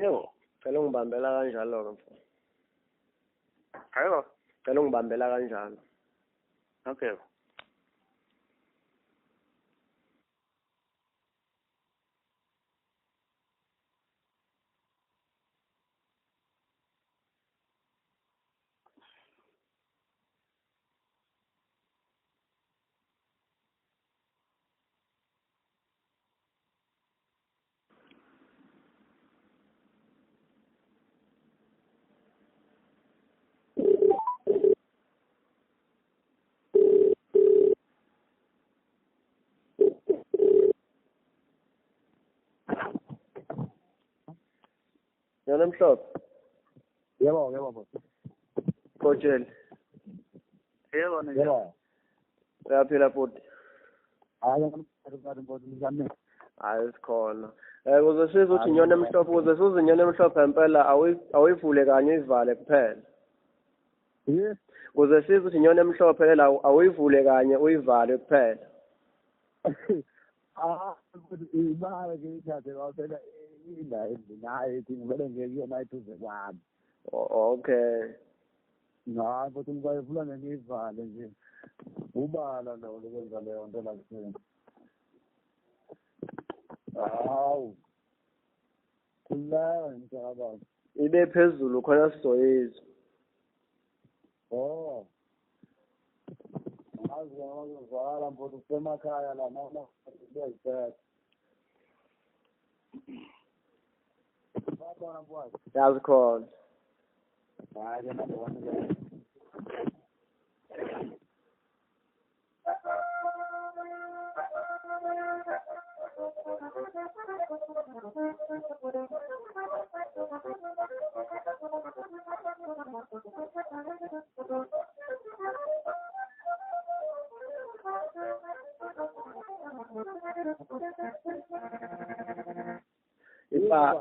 Yebo. Cela ungibambela kanjalo-ke mfo. Hayibo. Cela ungibambela kanjalo. Okay. Nyoni emhlophe. Yebo, yebo bhuti. Mgojeli. Yebo ninjani? Yebo. Uyaphila bhuti? Hayi mfowethu njani? Hayi sikhona. Ukuze sizwe ukuthi inyoni emhlophe, ukuze sizwe inyoni emhlophe impela awuyivule kanye uyivale kuphela. Yes. Ukuze sizwe ukuthi inyoni emhlophe lela awuyivule kanye uyivale kuphela. Ah, mfowethu imali ke ithathe ngoba phela indawo endinayo ithi ngivele nje kuyona eduze kwami. Okay. Hayi mfowethu ngizayivula nje ngiyivale nje. Ubala lo lokwenza leyo nto la kuseni. Hawu. Khululeka mntakababa. Ibe phezulu khona sizoyizwa. Oh. Ngazi ngizwala mfowethu kusemakhaya la noma kuyayiphetha. Bakhona mfowethu. Yazi khona. Hayi ke manje wami.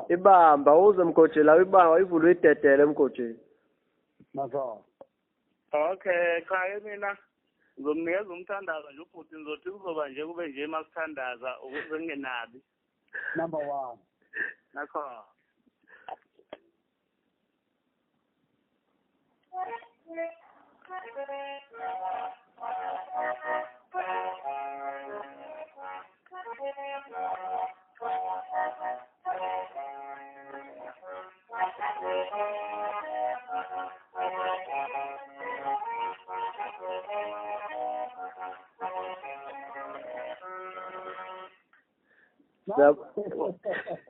Ibamba uze Mgojeli awuyibamba uyivule uyidedele Mgojeli. Mazo. Okay, cha ke mina ngizomnikeza umthandazo nje ubhuti, ngizothi kuzoba nje kube nje masithandaza ukuze ngingenabi. Number 1. Nakho.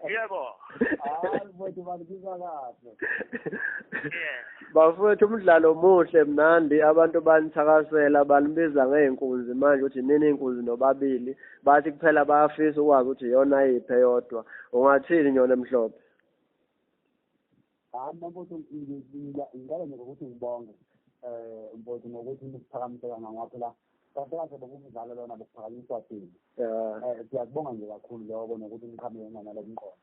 Yebo. Hayi mfowethu bakubiza kahle. Bafowethu umdlalo omuhle mnandi, abantu banithakasela banibiza ngey'nkunzi manje ukuthi nini iy'nkunzi nobabili, bathi kuphela bayafisa ukwazi ukuthi iyona yiphi eyodwa. Ungathini Nyoni emhlophe? Hayi mfowethu ngiqala nje ngokuthi ngibonge mfowethu ngokuthi nisiphakamise kangaka phela. Kahle kahle bokumdlalo lona bokuphakanyiswa thina. Siyakubonga nje kakhulu lokho nokuthi niqhamuke nalo mqondo.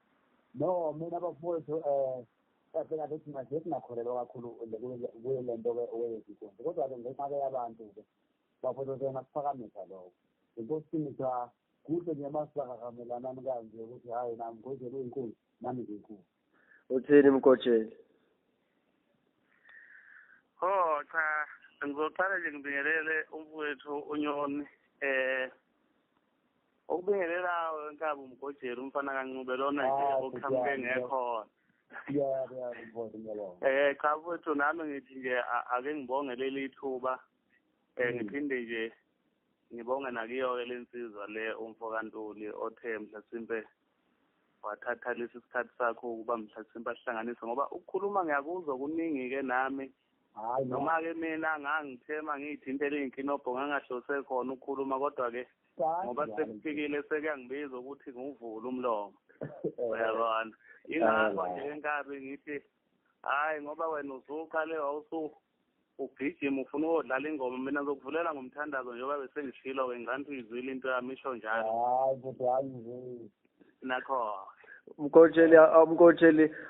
No mina bafowethu kahle kahle thina nje singakholelwa kakhulu kuyo le nto oweyezinkunzi, kodwa-ke ngenxa-ke yabantu-ke bafowethu sengasiphakamisa lokho. Inkosi cha kuhle nje masisakamelanani kanje ukuthi hhayi nami Mgojeli uyinkunzi nami ngiyinkunzi. Uthini Mgojeli? Oh cha, ngizoqala nje ngibingelele umfowethu uNyoni. Okubingelelayo nkabi uMgojeli umfana kaNcube lona nje oqhamuke ngekhona. Yebo yebo mfowethu ngiyabonga. Cha mfowethu nami ngithi nje ake ngibonge leli ithuba. Ngiphinde nje ngibonge nakiyo-ke le nsizwa le umfo kaNtuli othe mhlasimpe wathatha lesi sikhathi sakho ukuba mhlasimpe asihlanganise, ngoba ukukhuluma ngiyakuzwa kuningi-ke nami. Noma-ke mina ngangithema ngiyithintele iy'nkinobho ngangahlose khona ukukhuluma, kodwa-ke ngoba sekufikile sekuyangibiza ukuthi ngiwuvule umlomo. Uyabona? Ingakho nje nkabi ngithi hhayi ngoba wena usuqale ugijima ufuna ukudlala ingoma, mina ngizokuvulela ngomthandazo njengoba besengishilo-ke ngikanti uyizwile into yami isho njalo. Hayi mfowethu hayi ngizwile. Nakho. Mgojeli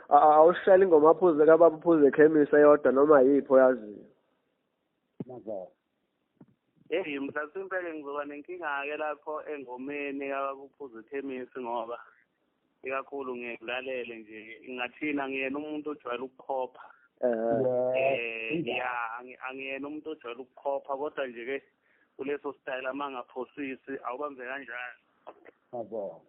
awushayela ingoma aphuze kababa uphuze ekhemisi eyodwa noma yiphi oyaziyo. Mazo. Hey mhlasimpe-ke ngizoba nenkinga-ke lapho engomeni kababa uphuze ekhemisi ngoba Ikakhulu ngilalele nje ngathina ngiyena umuntu ojwayele ukukhopha. Ya, angiyena umuntu ojwayele ukukhopha, kodwa nje ke kuleso style amangaphosisi awubambe kanjani. Yabo.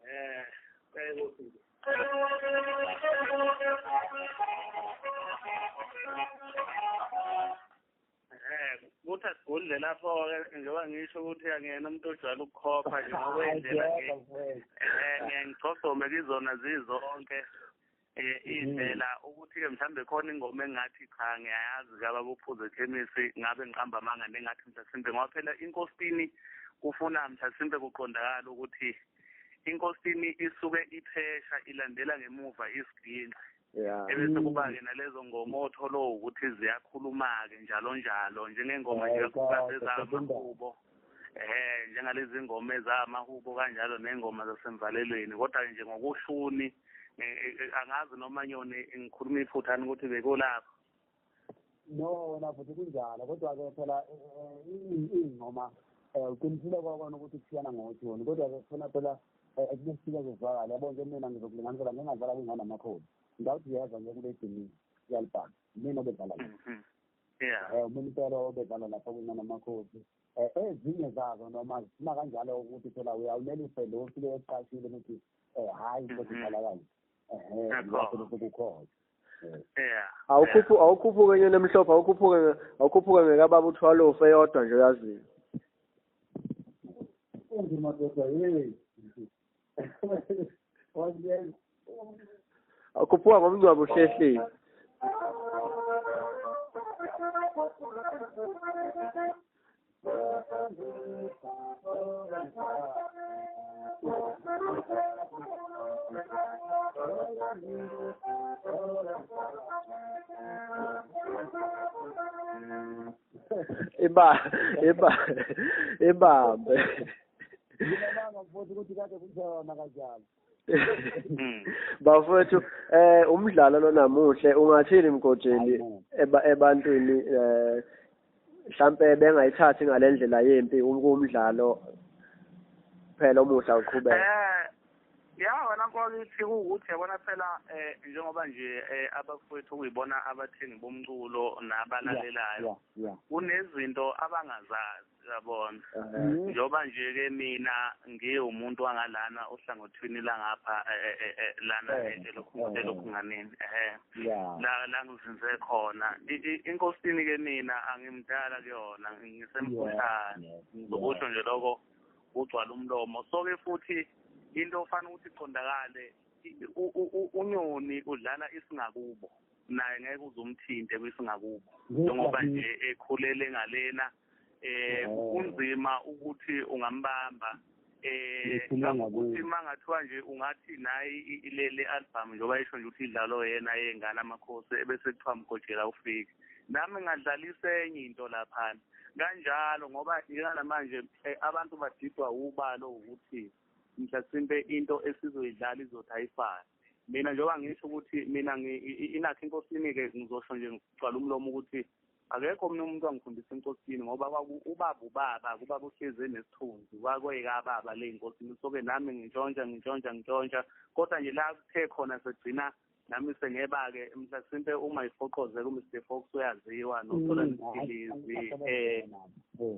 Kuthi asigudle lapho-ke njengoba ngisho ukuthi angiyena umuntu ojwayele ukukhopha nje ngokwendlela ngiyangigcogcome kizona zizonke indlela ukuthi-ke mhlawumbe khona ingoma engathi cha ngiyayazi kababa uPhuze Khemisi, ngabe ngiqamba amanga nengathi mhlasimpe, ngoba phela inkosini kufuna mhlasimpe kuqondakala ukuthi inkosini isuke iphesha ilandela ngemuva isiginci. Ebese kuba-ke nalezo ngoma otholo ukuthi ziyakhuluma-ke njalo njalo njengengoma nje kakhulukazi ezamahubo, njengalezi ngoma ezamahubo kanjalo nengoma zasemvalelweni. Kodwa nje ngokushuni angazi noma Nyoni ngikhuluma iphuthani ukuthi bekulapho. No, wena futhi kunjalo, kodwa-ke phela iy'ngoma uqinisile kwakona ukuthi kushiyana ngothuni, kodwa-ke kufuna phela ekubesifike kuzwakala. Yabo nje mina ngizokulinganisela ngingadlala kwingane amakhosi, ngawuthi yeza nje kule dini yalibhaka mina obedlala la, mina impela obedlala lapha kwingane amakhosi. Ezinye zazo noma zifuna kanjalo ukuthi phela uyawunelise lo ufike eqashile ukuthi hhayi futhi idlala kanje, lapho lokhu kukhona. Awukhuphuke Nyoni emhlophe, awukhuphuke ngekababa uThwalofu eyodwa nje uyaziyo. Madoda, hey. Awukhuphuka ngomngcwabo uhlehlile. Ibambe. Ngiyabonga mfowethu ukuthi kade kunjena kanjalo. Bafowethu, umdlalo lona muhle, ungathini Mgojeni ebantwini mhlambe bengayithathi ngalendlela yempi umdlalo phela omuhle uqhubeka? Ya wena nkosi, ukuthi yabona phela njengoba nje abafowethu kuyibona abathengi bomculo nabalalelayo, kunezinto abangazazi yabona. Njengoba nje ke mina ngiwumuntu wangalana ohlangothini langapha lana elokhunganeni la ngizinze khona inkosini ke mina angimdala kuyona, ngisemkhuhlane ukusho nje lokho kugcwala umlomo. So ke futhi into ofana ukuthi iqondakale, uNyoni udlala isingakubo naye ngeke uzumthinte kwisingakubo njengoba nje ekhulele ngalena. Kunzima ukuthi ungambamba ukuthi mangathiwa nje ungathi nayi le album njengoba isho nje ukuthi idlalo yena yengane amakhosi ebese kuthiwa Mgojela ufike, nami ngadlalisa enye into laphana kanjalo, ngoba njengamanje abantu badidwa ubalo ukuthi mhlasimpe into esizoyidlala izothi ayifani. Mina njengoba ngisho ukuthi mina inakho inkosini-ke ngizosho nje ngigcwala umlomo ukuthi akekho omunye umuntu angifundisa inkosini, ngoba ubaba ubaba kuba kuhlezi enesithunzi kwakwekababa le inkosini. So-ke nami ngintshontsha, kodwa nje la kuthe khona segcina nami sengeba-ke mhlasimpe uma ifoqozeka uMr Fox uyaziwa nothola iphilisi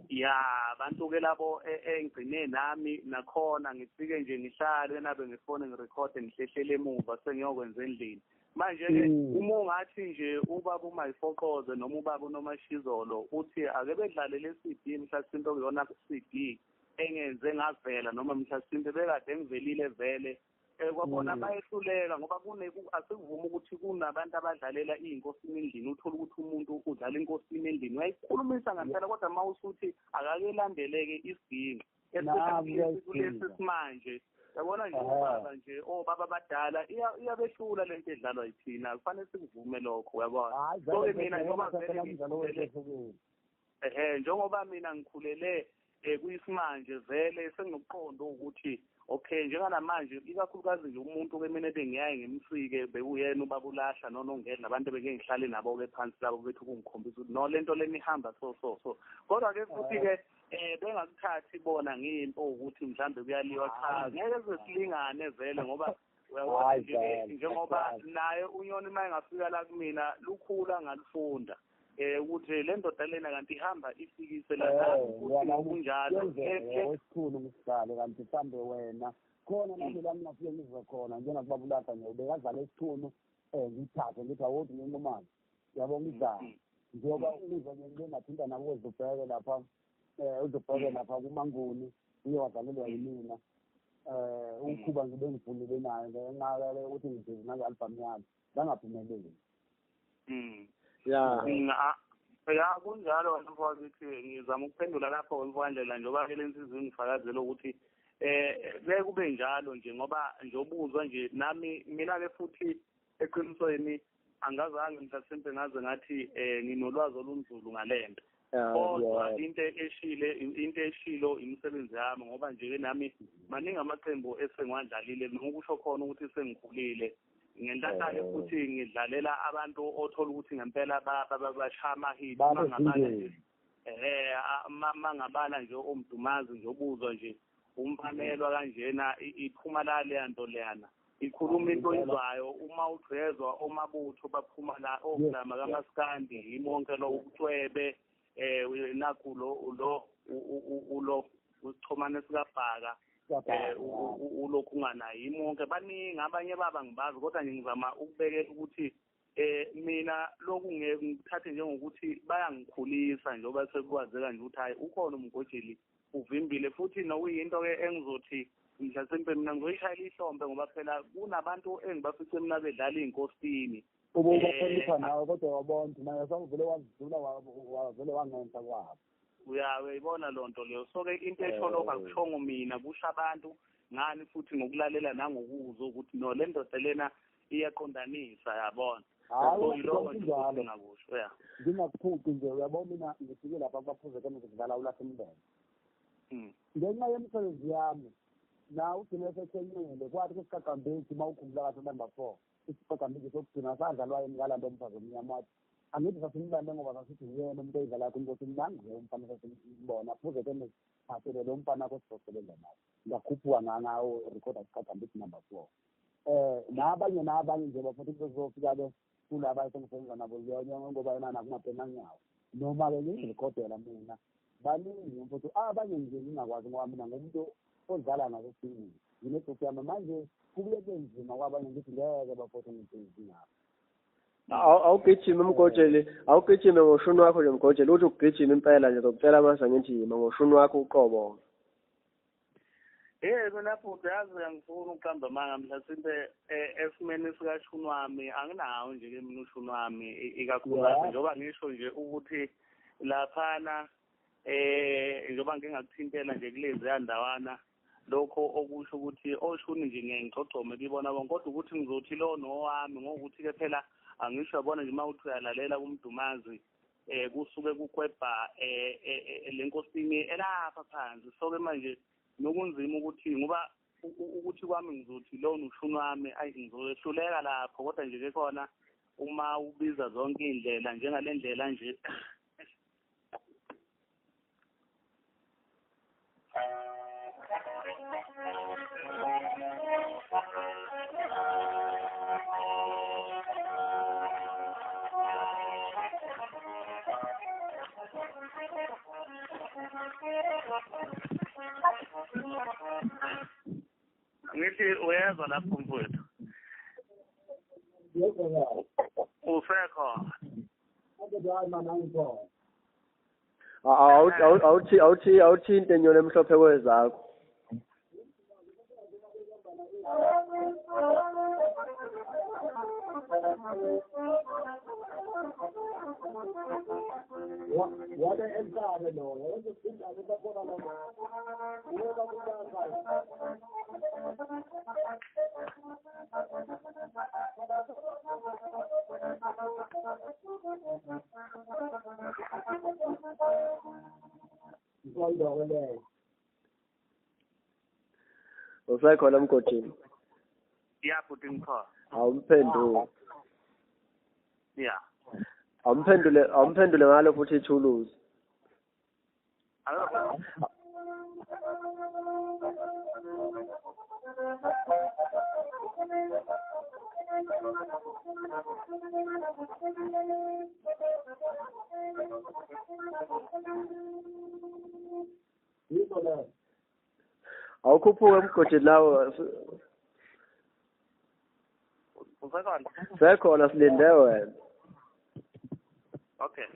ya abantu-ke labo engigcine nami nakhona ngifike nje ngihlale nabe ngifone ngirekhode ngihlehlele emuva sengiyokwenza endlini. Manje-ke uma ungathi nje ubaba uMayifoqoze noma ubaba uNomashizolo uthi ake bedlale le CD mhlasimpe okuyona CD engenze ngavela noma mhlasimpe bekade ngivelile vele kwabona bayehluleka, ngoba asikuvuma ukuthi kunabantu abadlalela iy'nkosini endlini. Uthole ukuthi umuntu udlala inkosini endlini uyayikhulumisa ngempela, kodwa uma usuthi akakelandeleke isiginci kulesi simanje yabona nje ubaba nje obaba abadala iyabehlula lento edlalwa yithina, kufanele sikuvume lokho uyabona. So-ke mina njengoba vele njengoba mina ngikhulele kuyisimanje vele senginokuqonda ukuthi okay njenganamanje ikakhulukazi nje umuntu ke mina bengiyaye ngimsike bekuyena ubaba uLahla nonongena nabantu ebeke ngihlale nabo-ke phansi labo bethi ukungikhombisa ukuthi no lento lena ihamba so so so. Kodwa-ke futhi-ke bengakuthathi bona ngiyinto ukuthi mhlambe kuyaliwa, cha ngeke size silingane vele, ngoba Uyabona nje njengoba naye uNyoni uma engafika la kumina lukhulu angalufunda ukuthi le ndoda lena kanti ihamba ifikise la futhi ngokunjalo esikhulu ngisihlalo kanti mhlambe wena khona nami la ngingafike ngizwe khona njengakubaba uLatha nje ubekadlala esithunu ngithathe ngithi awuthi nginqumane yabo ngidlala njengoba uzwa nje ngike ngathinta nabo kwezubheke lapha uzubheke lapha kuManguni uye wadlalelwa yimina ukhuba ngibe ngivulile naye ngenxa ukuthi ngibhizi nale-album yami ngangaphumeleli. Ya ya kunjalo wena mfowethu, ngizama ukuphendula lapho mfowandlela njengoba ke lensizwa ingifakazela ukuthi bekube njalo nje ngoba nje ubuzwa nje nami mina ke futhi eqinisweni angazange mhlasimpe ngaze ngathi nginolwazi olunzulu ngalento. Kodwa into eshilo imisebenzi yami ngoba nje ke nami maningi amaqembu esengiwadlalile nokusho khona ukuthi sengikhulile. Ngenhlanhla futhi ngidlalela abantu othola ukuthi ngempela bashaya amahit mangabala nje mangabala nje oMdumazi nje obuzwa nje umfanelwa kanjena iphuma la leya nto leyana ikhuluma into oyizwayo uma ugqezwa omabutho baphuma la ogama kaMaskandi yimonke lo ucwebe nakhu lo ulo usixhomane sikaBhaka ulokhu unganayo imonke baningi abanye baba ngibazi kodwa nje ngizama ukubekela ukuthi mina lokhu ngeke ngithathe njengokuthi bayangikhulisa njengoba sekukwazeka nje ukuthi hayi ukhona uMgojeli uvimbile futhi nokuyinto ke engizothi mhlasimpe mina ngizoyishayela ihlombe ngoba phela kunabantu engibafice mina bedlala iy'nkosini ububahlonipha nawe kodwa wabona naye sawuvele wazidlula wavele wangenhla kwabo. Uyayibona loo nto leyo. So-ke into esho lokho akushongo mina kusho abantu ngani futhi ngokulalela nangokuzwa ukuthi no le ndoda lena iyaqondanisa yabona. Hayi njalo ngakusho ya. Ngingakuphuci nje uyabona mina ngifike lapha kubaphuze ke ngidlala uLahle Mbele. Ngenxa yemisebenzi yami na ugcine sethenyile kwathi kusiqaqambeki uma ukhumbula kahle number 4 isiqaqambeki sokugcina sadlalwa emngalando omfazi omnyama wathi angithi sasimlande ngoba sasithi uyena umuntu oyidlala yakho inkosi nanguye umfana sasimbona phuze ke phathele lo mfana akho sizosebenza naye ngakhuphuka ngawo rekhoda isiqaqambeki number 4 nabanye nje bafuthi bezofika-ke kulaba esengisebenza nabo ngoba yena nakumapenanyawo noma-ke ngizirekhodela mina baningi mfuthu abanye nje ngingakwazi ngoba mina ngumuntu odlala ngasesinini nginebhuku yami manje kubuye kube nzima kwabanye ngithi ngeke bafotho ngibhizi ngapho. Awugijime Mgojeli, awugijime ngoshuni wakho nje Mgojeli, uthi ugijima impela nje ngizokutshela mase ngithi yima ngoshuni wakho uqobo. Mina futhi yazi angifuni ukuqamba amanga mhlasimpe esimeni sikashuni wami anginawo nje ke mina ushuni wami ikakhulukazi njengoba ngisho nje ukuthi laphana njengoba ngingakuthintela nje kulezi yandawana lokho okusho ukuthi oshuni nje ngeke ngigcogcome kibona bonke kodwa ukuthi ngizothi lo nowami ngokuthi ke phela angisho yabona nje uma uthi uyalalela kuMdumazi kusuke kukwebha lenkosini elapha phansi. So ke manje nokunzima ukuthi ngoba ukuthi kwami ngizothi lo ushuni wami ayi ngizohluleka lapho kodwa nje ke khona uma ubiza zonke indlela njengale ndlela nje ngithi uyezwa lapho mfowethu? Usekhona? Awuthi into enyoni emhlophe kwezakho. Wabe emhlane lo yenza bakhona la uba kubantu Usekhona Mgojeni? Ya bhuti ngikhona. Awumphendule. Ya. Awumphendule ngalo futhi ithuluzi. Awukhuphuke emgodini lawo. Usekhona? Sekhona, silinde wena. Okay.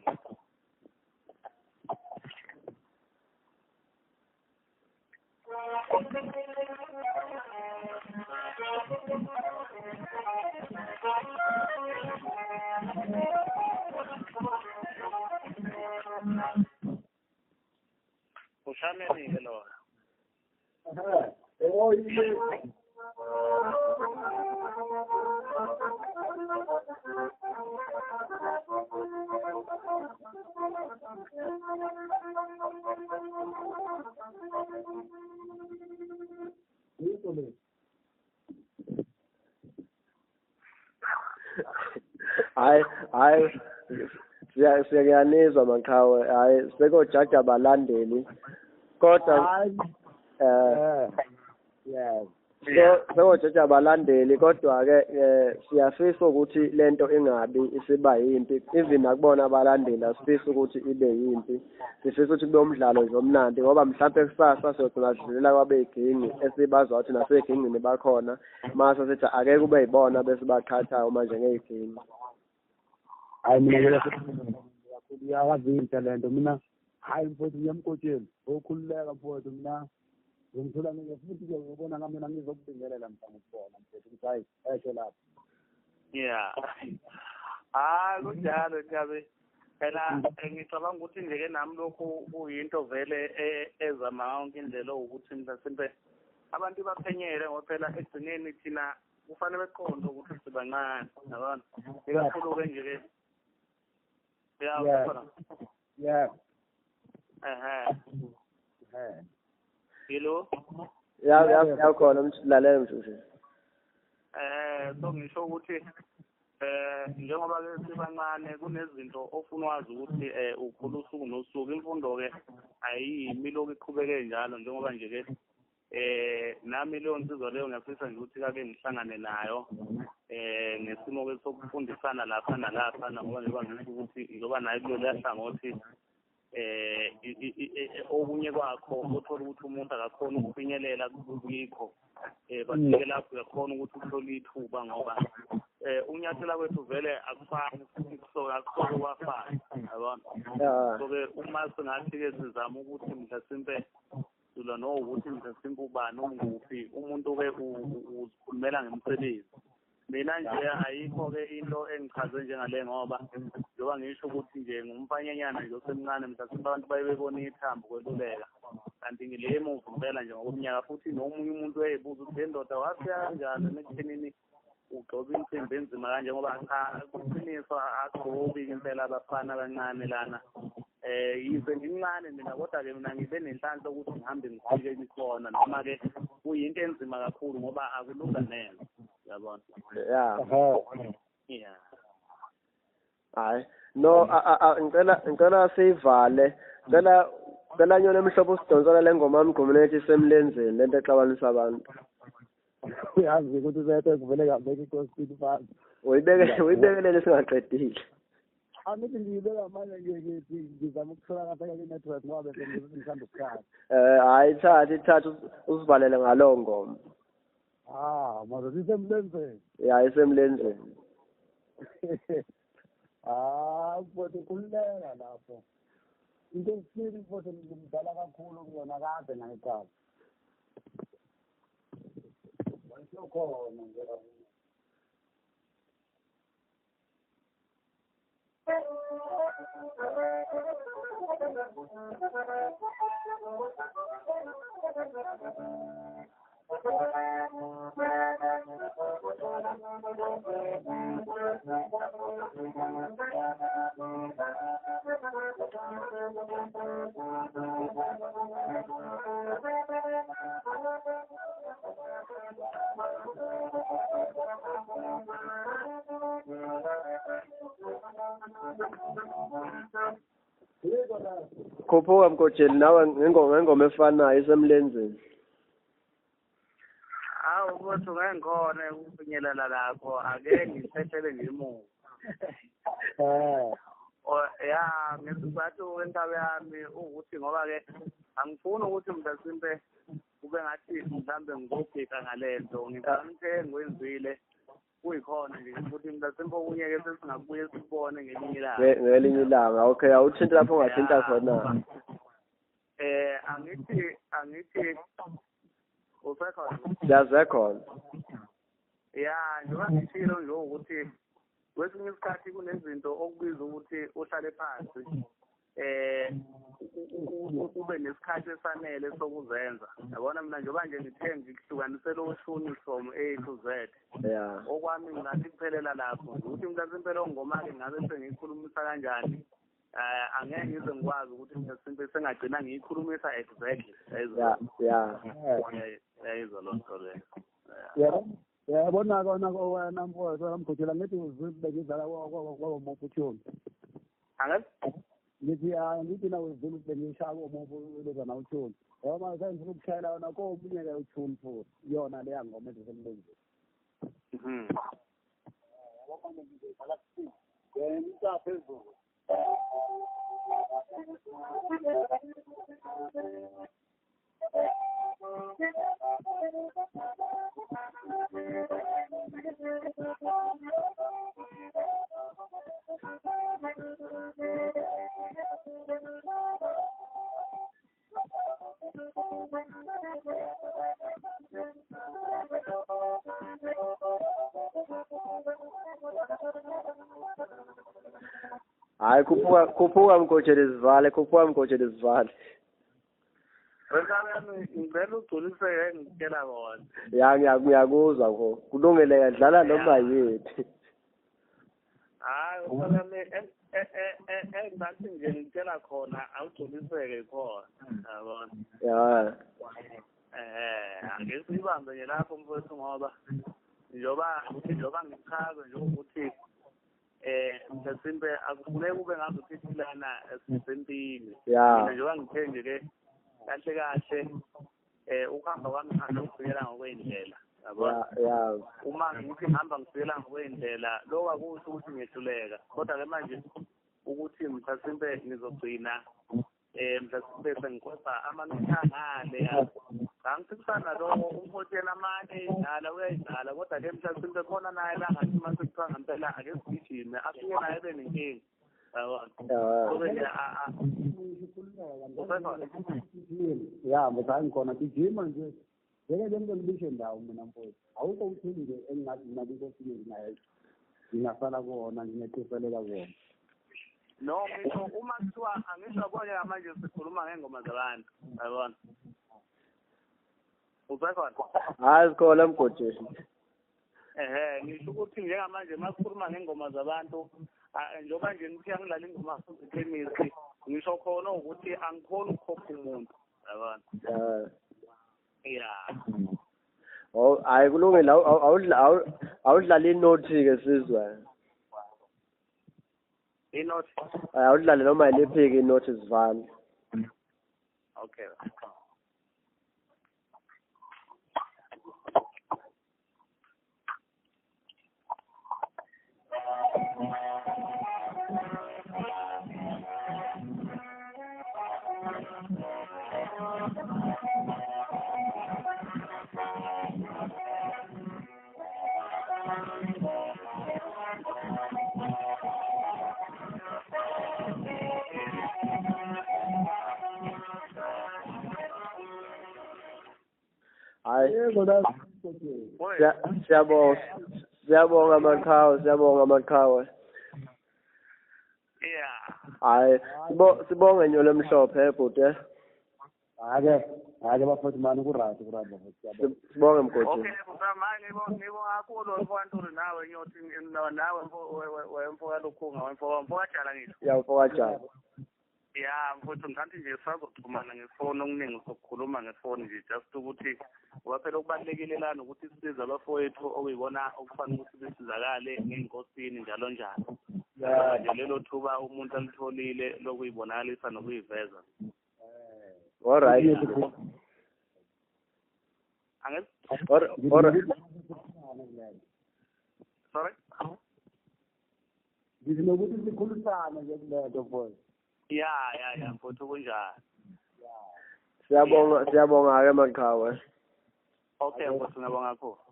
Ushameni lo. Hayi hayi, siyanizwa maqhawe. Hayi, sekojaja abalandeli kodwa sekojaja abalandeli kodwa ke siyafisa ukuthi lento ingabi isiba yimpi. Even nakubona abalandeli asifisa ukuthi ibe yimpi, sifisa ukuthi kube umdlalo nje omnandi, ngoba mhlampe kusasa siyogcina sidlulela kwabeyigingi esibazwa ukuthi nasegingini bakhona, mase sithi ake kube yibona besibaqhathayo manje ngeyigingi. Hayi, mina kakhulu iyawazi inhle lento. Mina hayi mfowethu, ngiyemgotsheni okhululeka mfowethu. Mina ngithola ngeke futhi ke ngibona ngami mina ngizokubingelela mhla ngikubona mfowethu ukuthi hayi esho lapho. Yeah. Hayi, kunjalo Nkabi. Phela ngicabanga ukuthi nje ke nami lokhu kuyinto vele ezama yonke indlela ukuthi mhlasimpe abantu baphenyele, ngoba phela ekugcineni thina kufanele beqonde ukuthi sibancane, yabona. Ikakhulu ke nje ke. Yeah. Yeah. Ehhe. Hello. Ya ya yakhona umlalela mshushi. So ngisho ukuthi njengoba ke sibancane kunezinto ofuna wazi ukuthi ukhula usuku nosuku. Imfundo ke ayimi lokhu iqhubeke njalo, njengoba nje ke nami leyo nsizwa leyo ngiyafisa nje ukuthi kake ngihlangane nayo ngesimo ke sokufundisana lapha nalapha, ngoba njengoba ngisho ukuthi njengoba naye kulolu hlangothi okunye kwakho uthola ukuthi umuntu akakhona ukufinyelela kuyikho, bafike lapho uyakhona ukuthi uthole ithuba, ngoba ukunyathela kwethu vele akufani futhi kusoke akusoke kwafana, yabona. So-ke uma singathi-ke sizama ukuthi mhlasimpe silwa nokuthi mhlasimpe ubani unguphi umuntu-ke uzikhulumela ngemisebenzi. Mina nje ayikho-ke into engichaze njengale, ngoba njengoba ngisho ukuthi nje ngumfanyanyana nje osemncane, mhlasimpe abantu baye bebona ithambo kweluleka, kanti ngile emuva impela nje ngokomnyaka. Futhi nomunye umuntu uyayibuza ukuthi le ndoda wafika kanjani ekuthenini ugxoba insimbi enzima kanje, ngoba cha kuqiniswa agxobi impela abafana abancane lana. Yize ngincane mina, kodwa-ke mina ngibe nenhlanhla ukuthi ngihambe ngifike ngikhona, noma-ke kuyinto enzima kakhulu ngoba akulunga neze, uyabona. Yeah. Yeah. Hayi no, ngicela siyivale. Ngicela nyona emhlobo usidonsela le ngoma yamgqumeni ethi isemlenzeni, lento exabanisa abantu. Uyazi ukuthi usethe kuvele ngabeka ikosini phansi. Uyibekelele singaqedile. Angithi ngiyibeka manje ngithi ngizama ukuthola kahle i-network ngoba bese ngihamba isikhathi. Hayi thatha usivalele ngalowo ngoma. Ah, manje isemlenzeni. Ya, isemlenzeni. Ah, mfowethu khululeka lapho. Into esifini mfowethu ngimdala kakhulu kuyona kade ngayiqala. Wayesekhona nje kakhulu. Khuphuka Mgojeni nawe ngengoma efanayo isemlenzeni. Awu. Hawu mfowethu, ngeke ngikhone ukufinyelela lapho, ake ngiphehlele ngemuva. Ya, ngesizathu wentaba yami ukuthi ngoba-ke angifuni ukuthi mhlasimpe kube ngathi mhlambe ngizobhika ngalento. Ngicabanga ukuthi engikwenzile kuyikhona nje ukuthi mhlasimpe okunye-ke sesingabuye sikubone ngelinye ilanga. Ngelinye ilanga, okay, awuthinte lapho ungathinta khona. Angithi usekhona? Siyazekhona. Ya, njengoba ngishilo nje ukuthi kwesinye isikhathi kunezinto okubiza ukuthi uhlale phansi, ube nesikhathi esanele sokuzenza. Yabona mina njengoba nje ngithe ngikuhlukanisela ushuni from A to Z. Okwami ngingathi kuphelela lapho. Ukuthi mhlasimpe lo ngoma-ke ngabe sengiyikhulumisa kanjani, angeke ngize ngikwazi ukuthi mhlasimpe sengagcina ngiyikhulumisa exactly. Yayizwa loo nto leyo. Yabona kona wena mfowethu wena ngithi uzwile bengidlala kwabomophu uThuli. Angazi? Ngithi ngithi nawe uzwile bengishaya komophu lezana uThuli. Ngoba sengifuna ukushayela yona komunye-ke uThuli futhi iyona leya ngoma ezisemlenzeni. Yabo manje ngizodlala kuthini? Ngiyisa phezulu. Hayi, khuphuka Mgojeni sivale, khuphuka Mgojeni sivale. Ngicela ugculiseke ngikutshela kona. Ya, ngiyakuzwa ko. Kulungile, dlala noma yiphi. Hayi, usalami engathi nje ngikutshela khona awugculiseke khona. Yabona? Ya. Ake siyibambe nje lapho mfowethu ngoba njengoba ngichaza nje ukuthi mhlasimpe akufuneki kube ngazuthi lana sisempini. Mina njengoba ngithe nje ke kahle kahle ukuhamba kwami ngihamba ngifikela ngokwendlela. Yabona? Uma ngithi ngihamba ngifikela ngokwendlela lokho akusho ukuthi ngiyehluleka. Kodwa ke manje ukuthi mhlasimpe ngizogcina mhlasimpe sengikhwepha amamitha ngale. Angiphikisana lokho, umfowethu amane idlala uyayidlala, kodwa ke mhlasimpe khona naye la ngathi mase kuthiwa ngempela ake sigijime afike naye ebe nenkinga. Yabona? Kube nje Ya, mfowethu ngikhona gijima nje. Ngeke le nto ngibishe ndawo mina mfowethu. Awukho uthini nje engingathi mina kwesinye nginayo. Ngingasala kuwona ngingeqiseleka kuwona. No, ngisho uma kuthiwa angisho yabona manje sikhuluma ngengoma zabantu. Yabona? Usekhona? Hayi, sikhona Mgojeni. Ngisho ukuthi njengamanje masikhuluma ngengoma zabantu, njengoba nje ngithi angidlala ingoma zekhemisi, ngisho khona ukuthi angikhoni ukukhokha umuntu. Yabona? Ya. Oh, hayi kulungile, awudlali inothi ke sizwe. Inothi? Awudlali noma yiliphi-ke inothi sivale. Okay. Hayi, siyabonga maqhawe, siyabonga maqhawe. Yeah. Hayi, sibonge Nyolo Mhlophe bhuti. Ake bafowethu mani ku-right bafowethu. Sibonge Mgojeni. Okay, manje ngibonga kakhulu mfowethu nawe nyothi nawe wemfoka Lukhunga wemfoka Jala ngisho. Ya, mfoka Jala. Ya, mfowethu ngithanti nje sazoxhumana ngefoni okuningi sokukhuluma ngefoni nje just ukuthi ngoba phela okubalulekile lana ukuthi sisize abafowethu okuyibona okufanele ukuthi besizakale ngey'nkosini njalo njalo. Nje lelo thuba umuntu alitholile lokuyibonakalisa nokuyiveza. All right. Angithi Or sorry. Ngithi nokuthi sikhulisane nje kulento, mfowethu. Ya, mfowethu, kunjani? Siyabonga, siyabonga ke maqhawe. Okay mfowethu, ngiyabonga kakhulu.